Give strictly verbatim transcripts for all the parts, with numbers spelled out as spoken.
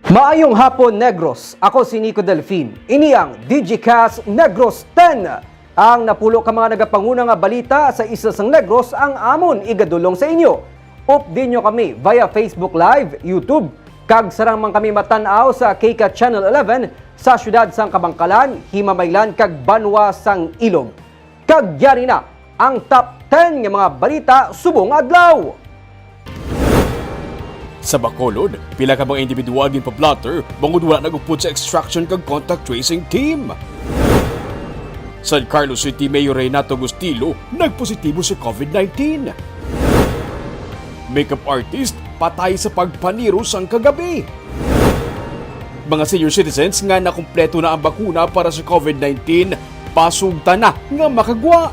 Maayong hapon, Negros. Ako si Nico Delfin. Ini ang Digicast Negros ten. Ang napulo ka mga nagapanguna nga balita sa isla sang Negros ang amon igadulong sa inyo. Updi nyo kami via Facebook Live, YouTube, kag sarang man kami matan-aw sa K K Channel eleven sa siyudad sang Kabankalan, Himamaylan, kag Banwa sang Ilog. Kag yari na ang top ten nga mga balita subong adlaw. Sa Bacolod, pila ka mga individual ginpa-blotter bangod wala nag-upod sa extraction kag contact tracing team. San Carlos City Mayor Renato Gustilo nagpositibo sa COVID nineteen. Makeup artist patay sa pagpaniro sang kagabi. Mga senior citizens nga nakumpleto na ang bakuna para sa COVID nineteen, pasugtan na nga makagwa.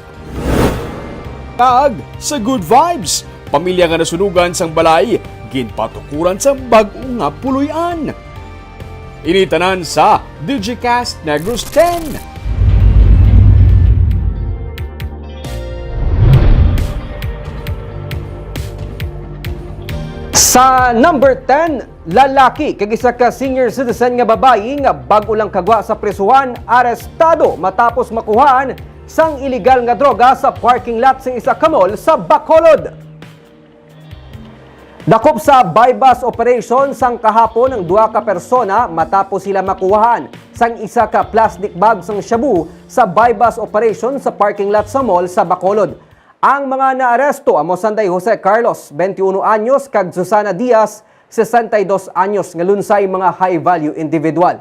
Kag sa good vibes, pamilya nga nasunugan sang balay, ginpatukuran sang bag-o nga puloy-an. Ini tanan sa Digicast Negros ten. Sa number ten, lalaki kag isa ka senior citizen nga babayi nga bag-o lang kagwa sa prisuhan, arestado matapos makuhaan sang iligal nga droga sa parking lot sang isa ka mall sa Bacolod. Dakop sa buy-bust operation sang kahapon ang duha ka persona matapos sila makuhaan sang isa ka plastic bag sang shabu sa buy-bust operation sa parking lot sa mall sa Bacolod. Ang mga naaresto amo sanday Jose Carlos, twenty-one anyos, kag Susana Diaz, sesenta y dos anyos, nga lunsay mga high-value individual.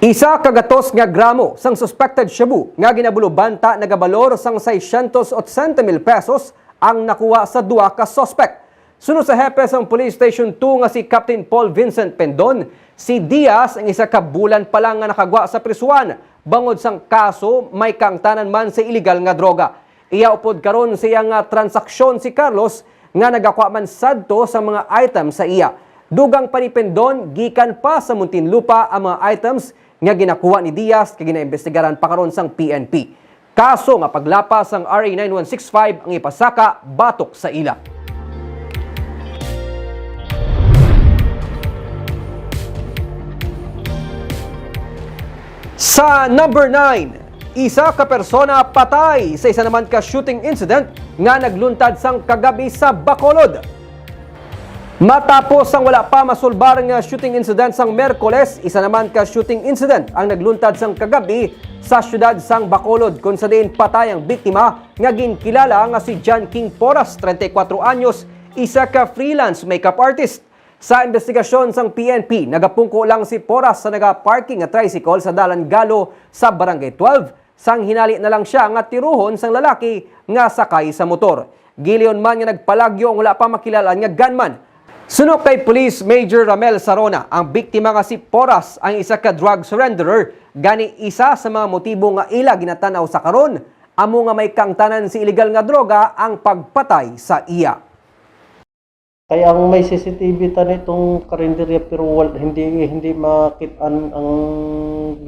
Isa ka gatos nga gramo sang suspected shabu nga ginabulo banta nagabalor sang seiscientos ochenta mil pesos ang nakuha sa duha ka suspek. Suno sa hepe sang Police Station two nga si Captain Paul Vincent Pendon, si Diaz ang isa ka bulan pa lang nga nakagwa sa prisuhan bangod sang kaso may kaangtanan man sa iligal nga droga. Iya upod karon sa iya nga transaksyon si Carlos nga nagakwa man sadto sa mga item sa iya. Dugang pa ni Pendon, gikan pa sa Muntinlupa ang mga items nga ginakuha ni Diaz kag ginaimbestigaran pa karon sang P N P. Kaso nga paglapas sang R A nine one six five ang ipasaka batok sa ila. Sa number nine, isa ka persona patay sa isa naman ka shooting incident nga nagluntad sang kagabi sa Bacolod. Matapos ang wala pa masulbar nga shooting incident sang Miyerkules, isa naman ka shooting incident ang nagluntad sang kagabi sa siyudad sang Bacolod, kung sa diin patay ang biktima nga ginkilala nga si John King Porras, treinta y cuatro anyos, isa ka freelance makeup artist. Sa investigasyon sang P N P, nagapungko lang si Porras sa nagaparking nga tricycle sa Dalan Galo sa Barangay twelve, sang hinali na lang sia nga tiruhon sang lalaki nga sakay sa motor. Giingon man nga nagpalagyo ang wala pa makilala nga gunman. Suno kay Police Major Ramel Sarona, ang biktima nga si Porras ang isa ka drug surrenderer, gani isa sa mga motibo nga ila ginatan-aw sa karon amo nga may kaangtanan sa iligal nga droga ang pagpatay sa iya. Kaya ang may C C T V ta nitong karinderya, pero wal-, hindi, hindi makit-an ang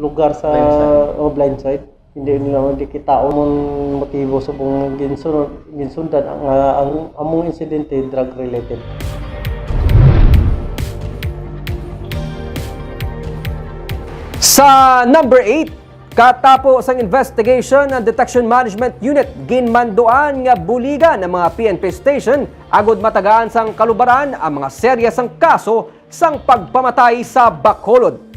lugar sa, blind side, o, blind side. Hindi nila, hindi kita among motibo subong ginsunod, ginsundan ang, ah, ang among insidente drug related. Sa number eight, katapo sang Investigation and Detection Management Unit, ginmanduan nga buligan ang mga P N P station agud matagaan sang kalubaran ang mga serye sang kaso sang pagpamatay sa Bacolod.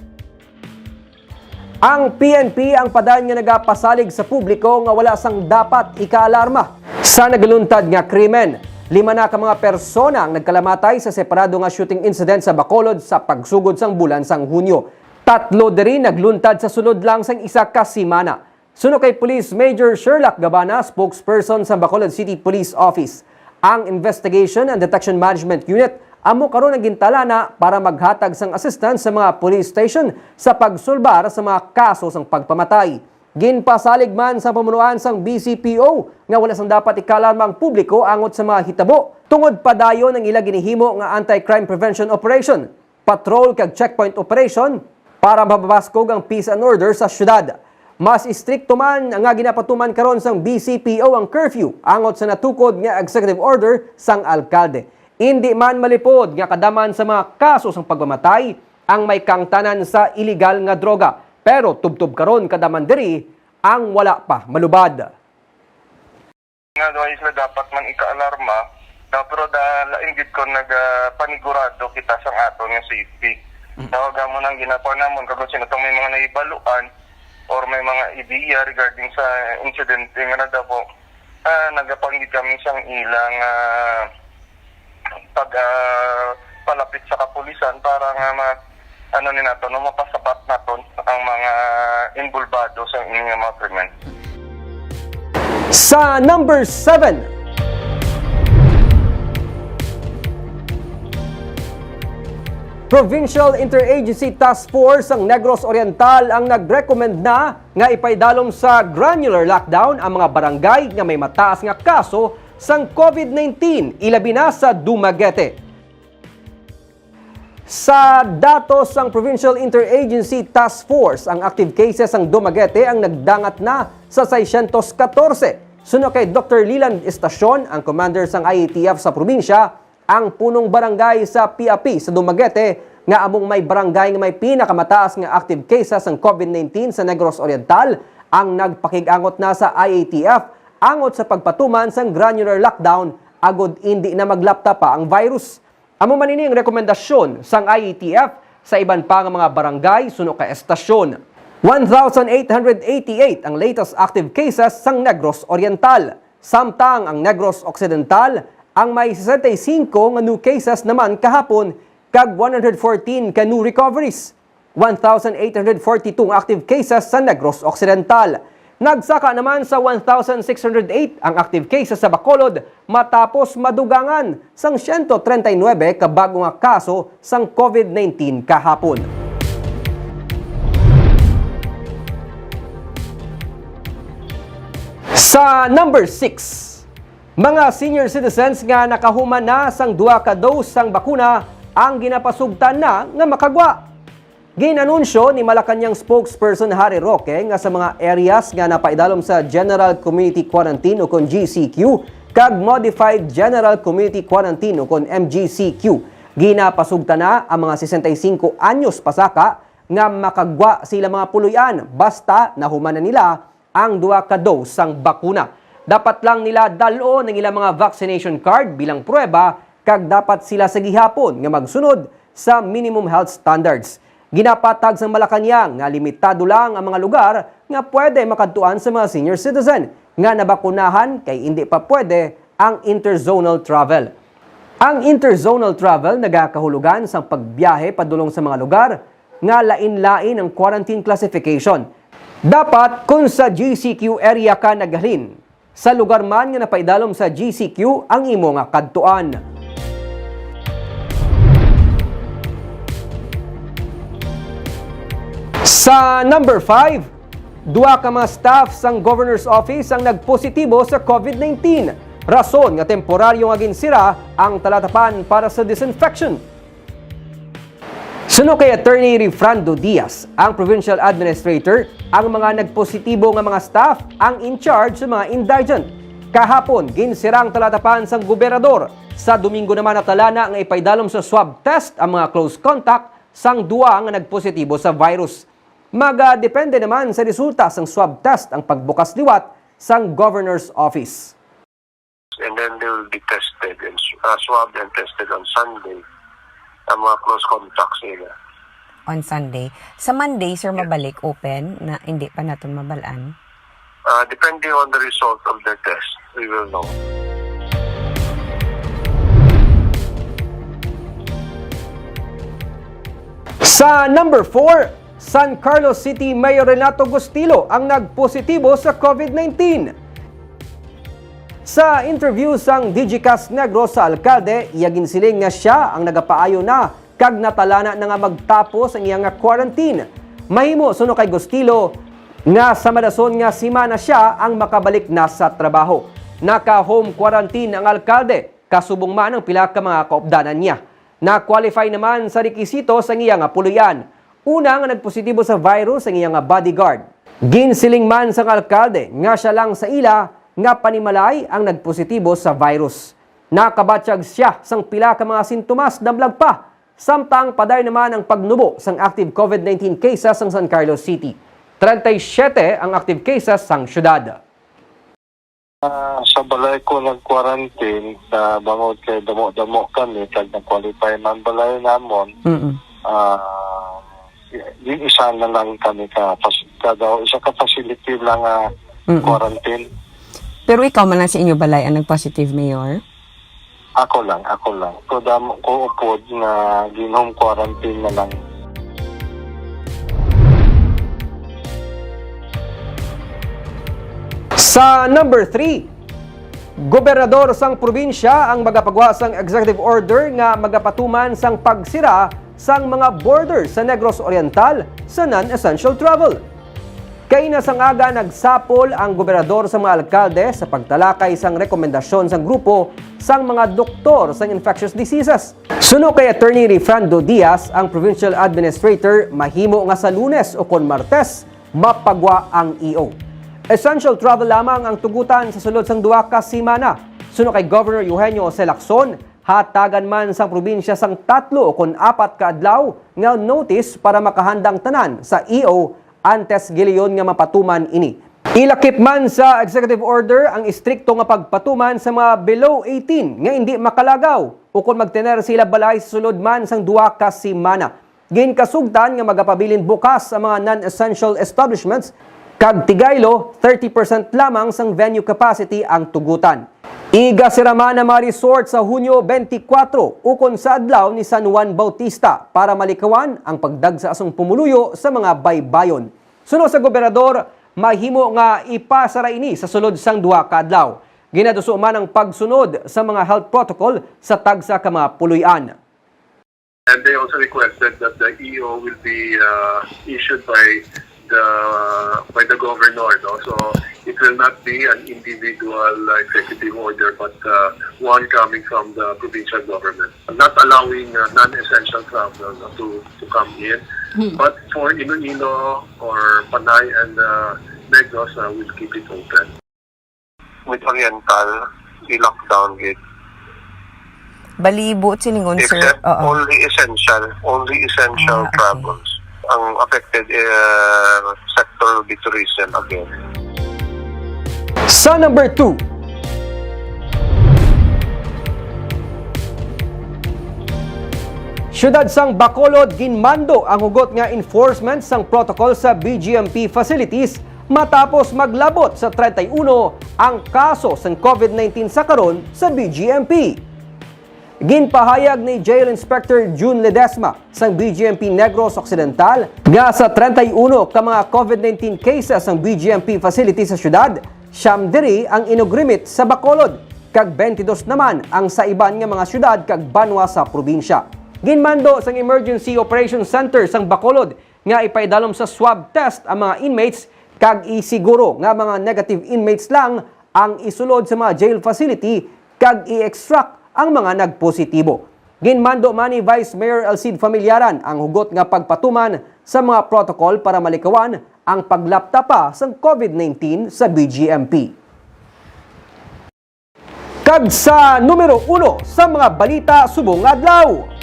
Ang P N P ang padayon nga nagapasalig sa publiko nga wala sang dapat ikaalarma sa nagaluntad nga krimen. Lima na ka mga persona ang nagkalamatay sa separado nga shooting incident sa Bacolod sa pagsugod sang bulan sang Hunyo. Tatlo diri nagluntad sa sulod lang sang isa ka semana. Suno kay Police Major Sherlock Gabana, spokesperson sa Bacolod City Police Office, ang Investigation and Detection Management Unit amo karon ang gintalana para maghatag sang assistance sa mga police station sa pagsulbar sa mga kaso sang pagpamatay. Ginpasalig man sa pamunuan sang B C P O nga wala sang dapat ikaalarma ang publiko angot sa mga hitabo tungod padayon ang ila ginihimo nga anti-crime prevention operation, patrol kag checkpoint operation para mapabaskog ang peace and order sa syudad. Mas istrikto man nga ginapatuman karon sang B C P O ang curfew angot sa natukod nga executive order sang alkalde. Indi man malipod nga kadaman sa mga kaso sang pagpamatay, ang may kaangtanan sa iligal nga droga, pero tubtob karon kada man diri ang wala pa malubad. Nga daw sila dapat man ikaalarma, no? Pero da, lain gid kon nagapanigurado kita sang aton nga safety. Mm. Tawag mo nang ginapa namon, kag sino tong may mga nahibaluan or may mga ideya regarding sa insidente nga nadabo, ah, nagapanggit kami sang ilang, ah, pag, ah, palapit sa kapulisan para nga ma-, ano ni nato, no, mapasabat naton ang mga involbado sa ining mga krimen. Sa number seven, Provincial Interagency Task Force ang Negros Oriental ang nag-recommend na nga ipaidalom sa granular lockdown ang mga barangay nga may mataas nga kaso sang COVID nineteen, ilabi na sa Dumaguete. Sa datos sang Provincial Interagency Task Force, ang active cases sang Dumaguete ang nagdangat na sa seiscientos catorce. Suno kay Doktor Leland Estacion, ang commander sang I A T F sa probinsya, ang punong barangay sa P A P sa Dumaguete nga among may barangay nga may pinakamataas nga active cases sang COVID nineteen sa Negros Oriental ang nagpakig-angot na sa I A T F angot sa pagpatuman sang granular lockdown agod indi na maglapta pa ang virus. Amo man ini ang rekomendasyon sang I A T F sa iban pa nga mga barangay suno ka estasyon. One thousand eight hundred eighty-eight ang latest active cases sang Negros Oriental, samtang ang Negros Occidental ang may sesenta y cinco nga new cases naman kahapon kag one hundred fourteen ka new recoveries. One thousand eight hundred forty-two ang active cases sa Negros Occidental. Nagsaka naman sa one thousand six hundred eight ang active cases sa Bacolod matapos madugangan sang siyento treinta y nuebe ka bag-o nga kaso sang COVID nineteen kahapon. Sa number six, mga senior citizens nga nakahuman na sang duha ka dose sang bakuna ang ginapasugtan na nga makagwa. Gin-anunsyo ni Malacañang spokesperson Harry Roque nga sa mga areas nga napaidalom sa General Community Quarantine ukon G C Q kag Modified General Community Quarantine ukon M G C Q, ginapasugtan na ang mga sesenta y cinco anyos pasaka nga makagwa sa ilang mga puloy-an basta nahuman na nila ang duha ka dose sang bakuna. Dapat lang nila dal-on ang ilang mga vaccination card bilang pruweba kag dapat sila sa gihapon nga magsunod sa minimum health standards. Ginapatag sang Malacañang nga limitado lang ang mga lugar nga pwede makadtuan sa mga senior citizen nga nabakunahan kay indi pa pwede ang interzonal travel. Ang interzonal travel nagakahulugan sang pagbiyahe padulong sa mga lugar nga lain-lain ang quarantine classification. Dapat, kon sa G C Q area ka naghalin, sa lugar man nga napaidalom sa G C Q ang imo nga kadtuan. Sa number five, duha ka mga staff sang Governor's Office ang nagpositibo sa COVID nineteen, rason nga temporaryo nga ginsira ang talatapan para sa disinfection. Suno kay Attorney Refrando Diaz, ang provincial administrator, ang mga nagpositibo nga mga staff ang in charge sa mga indigent. Kahapon, ginsira ang talatapan sang gobernador. Sa Domingo naman, natalana nga ipaidalom sa swab test ang mga close contact sang duha nga nagpositibo sa virus. Magadepende naman sa resulta sang swab test ang pagbukas liwat sang Governor's Office. And then they will be tested and s-, uh, swabbed and tested on Sunday, ang mga close contacts nila. On Sunday. Sa Monday, sir, Yeah. mabalik open na hindi pa naton mabalaan? Uh, depending on the result of their test, we will know. Sa number four, San Carlos City Mayor Renato Gustilo ang nagpositibo sa COVID nineteen. Sa interview sang Digicast Negros sa alkalde, iya ginsiling nga sia ang nagapaayo na kag natalana na nga magtapos ang iya nga quarantine. Mahimo, suno kay Gustilo, nga sa madason nga semana sia ang makabalik na sa trabaho. Naka-home quarantine ang alkalde, kasubong man ang pila ka mga kaupdanan niya. Na-qualify naman sa rekisito sang iya nga puloy-an. Una nga nagpositibo sa virus ang iya nga bodyguard. Ginsiling man sang alkalde nga sia lang sa ila nga panimalay ang nagpositibo sa virus. Nakabatyag sia sang pila ka mga sintomas, nablag pa Samtang padayon naman ang pagnubo sang active COVID nineteen cases sang San Carlos City. Treinta y siete ang active cases sang syudad. Ah, sa balay ko nag-quarantine sa bangod kay damo-damo kami kag nag-qualify man balay namon. Mm-mm. Ah, yung isa na lang kami ka pas- kada isa ka facility lang nga Mm-mm. quarantine. Pero ikaw man lang sa inyo balay ang nag-positive, Mayor? Ako lang, ako lang. So damo ko upod nga gin-home quarantine na lang. Sa number three, gobernador sang probinsya ang magapagwa sang executive order nga magapatuman sang pagsira sang mga border sa Negros Oriental sa non-essential travel. Kaina sang aga, nagsapol ang gobernador sa mga alkalde sa pagtalakay sang rekomendasyon sang grupo sang mga doktor sang infectious diseases. Suno kay Attorney Refrando Diaz, ang provincial administrator, mahimo nga sa Lunes o kon Martes mapagwa ang E O. Essential travel lamang ang tugutan sa sulod sang duha ka semana. Suno kay Governor Eugenio Jose Lacson, hatagan man sang probinsya sang tatlo o kon apat ka adlaw nga notice para makahanda ang tanan sa E O antes gilayon nga mapatuman ini. Ilakip man sa executive order ang istrikto nga pagpatuman sa mga below eighteen nga indi makalagaw ukon magtener sa ila balay sa sulod man sang duha ka semana. Ginkasugtan nga magapabilin bukas ang mga non-essential establishments, kag tigaylo, thirty percent lamang sang venue capacity ang tugutan. Igasira man ang mga resort sa Hunyo twenty-four ukon sa adlaw ni San Juan Bautista para malikawan ang pagdagsa sang pumuluyo sa mga baybayon. Suno sa gobernador, mahimo nga ipasara ini sa sulod sang duha ka adlaw. Ginaduso man ang pagsunod sa mga health protocol sa tagsa ka mga puloy-an. And they also requested that the E O will be uh, issued by the by the governor, no? So it will not be an individual uh, executive order, but uh, one coming from the provincial government, not allowing uh, non-essential travel, no, to to come in. But for Iloilo or Panay and uh, Negros, uh, we'll keep it open. With Oriental, i-lockdown gid. Bali, buot silingon, sir. Except Oo. only essential, only essential Ah, okay. travels. Ang affected uh, sector will be tourism again. Sa number two, Siyudad sang Bacolod, ginmando ang hugot nga enforcement sang protocol sa B G M P facilities matapos maglabot sa treinta y uno ang kaso sang COVID nineteen sa karon sa B G M P. Ginpahayag ni Jail Inspector June Ledesma sang B G M P Negros Occidental nga sa treinta y uno ka mga COVID nineteen cases sang B G M P facility sa siyudad, siyam diri ang inugrimit sa Bacolod, kag twenty-dos naman ang sa iban nga mga siyudad kag banwa sa probinsya. Ginmando sang Emergency Operation Center sang Bacolod nga ipaidalom sa swab test ang mga inmates kag isiguro nga mga negative inmates lang ang isulod sa mga jail facility kag i-extract ang mga nagpositibo. Ginmando man ni Vice Mayor Alcide Familiaran ang hugot nga pagpatuman sa mga protocol para malikawan ang paglapta pa sang COVID nineteen sa B G M P. Kag sa numero uno sa mga balita subong nga adlaw.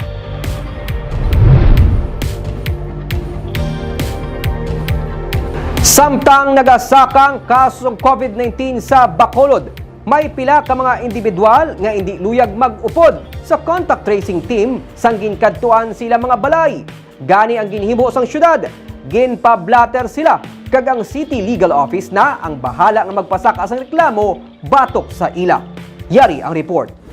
Samtang nagasaka ang kaso sang COVID nineteen sa Bacolod, may pila ka mga individual nga indi luyag mag-upod sa contact tracing team sang ginkadtuan sa ilang mga balay. Gani ang ginhimo sang siyudad, ginpa-blotter sila, kag ang City Legal Office na ang bahala nga magpasaka sang reklamo batok sa ila. Yari ang report.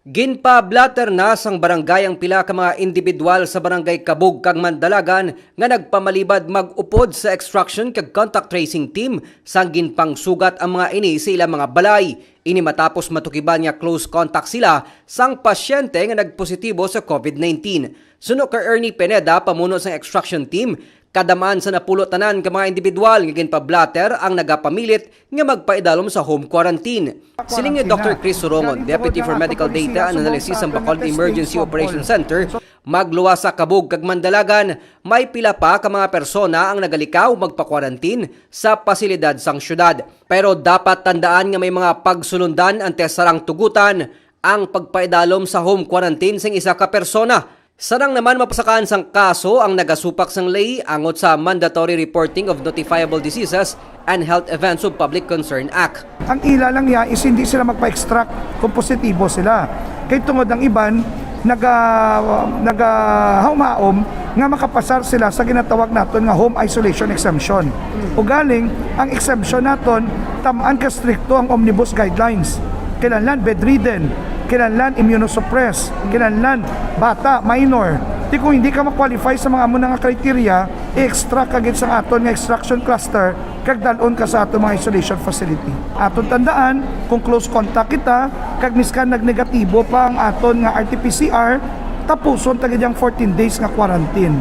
Ginpa-blotter na sang barangay ang pila ka mga individual sa barangay Kabug kag Mandalagan nga nagpamalibad mag-upod sa extraction kag contact tracing team sang ginpangsugat ang mga ini sa ilang mga balay. Ini matapos matukiban nga close contact sila sang pasyente nga nagpositibo sa COVID nineteen. Suno kay Ernie Pineda, pamuno sang extraction team, kada man sa napulo tanan ka mga individual nga ginpa-blotter ang nagapamilit nga magpaidalom sa home quarantine. Siling ni Doctor Chris Surongon, Deputy for Medical Data and Analysis sa Bacolod Emergency Operation Center, magluwas sa Kabug kag Mandalagan, may pila pa ka mga persona ang nagalikaw magpa-quarantine sa pasilidad sang syudad. Pero dapat tandaan nga may mga pagsulundan antes sarang tugutan ang pagpaidalom sa home quarantine sang isa ka persona. Sarang naman mapasakaan sang kaso ang nagasupak sang ley angot sa Mandatory Reporting of Notifiable Diseases and Health Events of Public Concern Act. Ang ila lang niya is hindi sila magpa-extract kung positibo sila. Kay tungod ang iban, naga, nagahaum-haom nga makapasar sila sa ginatawag naton nga home isolation exemption. Ugaling, ang exemption naton, tamaan ka strikto ang omnibus guidelines. Kinahanglan bedridden, kinahanglan immunosuppress, kinahanglan bata, minor. Di kung hindi ka ma-qualify sa mga amo na nga criteria, i-extract ka gid sa aton nga extraction cluster kag dal-on ka sa aton mga isolation facility. Aton tandaan, kung close contact kita, kag miskan nagnegatibo pa ang aton nga R T P C R, tapuson ta gid ang fourteen days nga quarantine.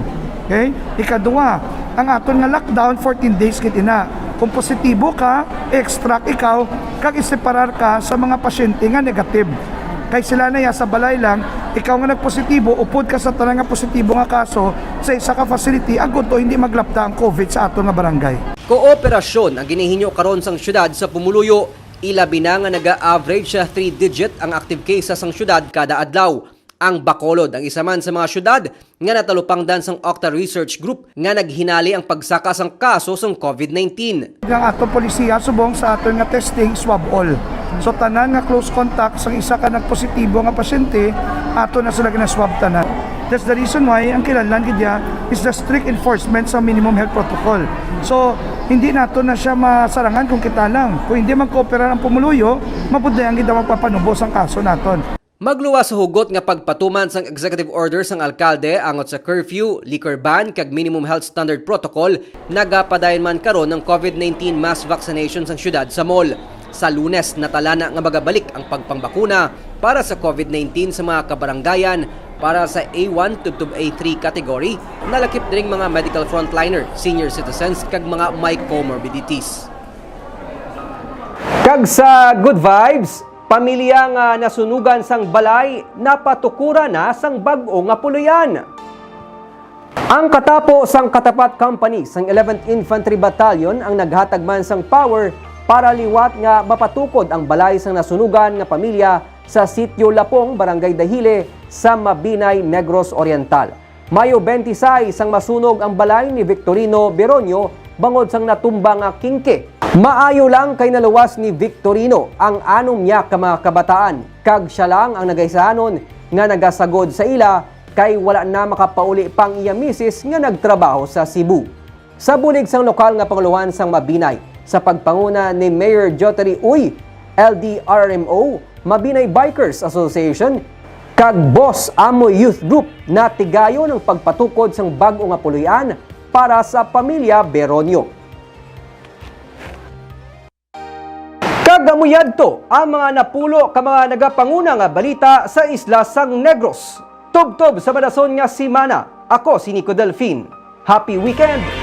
Okay? Ikaduha, ang aton nga lockdown, fourteen days gid ina. Kung positibo ka, i-extract ikaw, kag iseparar ka sa mga pasyente nga negative. Kay sila na ya sa balay lang, ikaw nga nagpositibo, upod ka sa tanan nga positibo nga kaso sa isa ka facility, agud to hindi maglapta ang COVID sa aton nga barangay. Kooperasyon ang ginahinyo karon sang siyudad sa pumuluyo, ilabi na nga naga-average sa three-digit ang active cases sang siyudad kada adlaw. Ang Bacolod ang isa man sa mga siyudad nga natalupangdan sang Octa Research Group nga naghinali ang pagsaka sang kaso sang COVID nineteen. Ang aton polisiya subong sa aton nga testing, swab all. So, tanan nga close contact sang isa ka nagpositibo nga pasyente, ato na sila ginaswab tanan. That's the reason why ang kinahanglan gid ya is the strict enforcement sa minimum health protocol. So, hindi nato na siya masarangan kung kita lang. Kung hindi magkooperar ang pumuluyo, mabudlayan gid ang magpapanubo sang kaso naton. Magluwas sa hugot nga pagpatuman sang executive order sang alkalde angot sa curfew, liquor ban, kag minimum health standard protocol, nagapadayon man karon ang COVID nineteen mass vaccination sang siyudad sa mall. Sa Lunes, natalana nga magabalik ang pagpangbakuna para sa COVID nineteen sa mga kabarangayan para sa A one tubtob A three category, nalakip diri ang mga medical frontliner, senior citizens, kag mga may comorbidities. Kag sa good vibes, pamilya nga nasunugan sang balay napatukuran na sang bag-o nga puloy-an. Ang katapo sang Katapat Company sang eleventh Infantry Battalion ang naghatag man sang power para liwat nga mapatukod ang balay sang nasunugan nga pamilya sa Sitio Lapong, Barangay Dahile, sa Mabinay, Negros Oriental. Mayo twenty-six sang masunog ang balay ni Victorino Beronio bangod sang natumba nga kingke. Maayo lang kay naluwas ni Victorino ang anom niya ka mga kabataan, kag sia lang ang nagaisahanon nga nagasagod sa ila kay wala na makapauli pa ang iya misis nga nagtrabaho sa Cebu. Sa bulig sang lokal nga pangulohan sang Mabinay, sa pagpanguna ni Mayor Jottery Uy, L D R M O, Mabinay Bikers Association, kag Boss Amo Youth Group, natigayon ang pagpatukod sang bag-o nga puloy-an para sa pamilya Beronio. Kag amo yadto ang mga napulo ka mga nagapanguna nga balita sa isla sang Negros. Tubtob sa madason nga semana, ako si Nico Delfin. Happy weekend!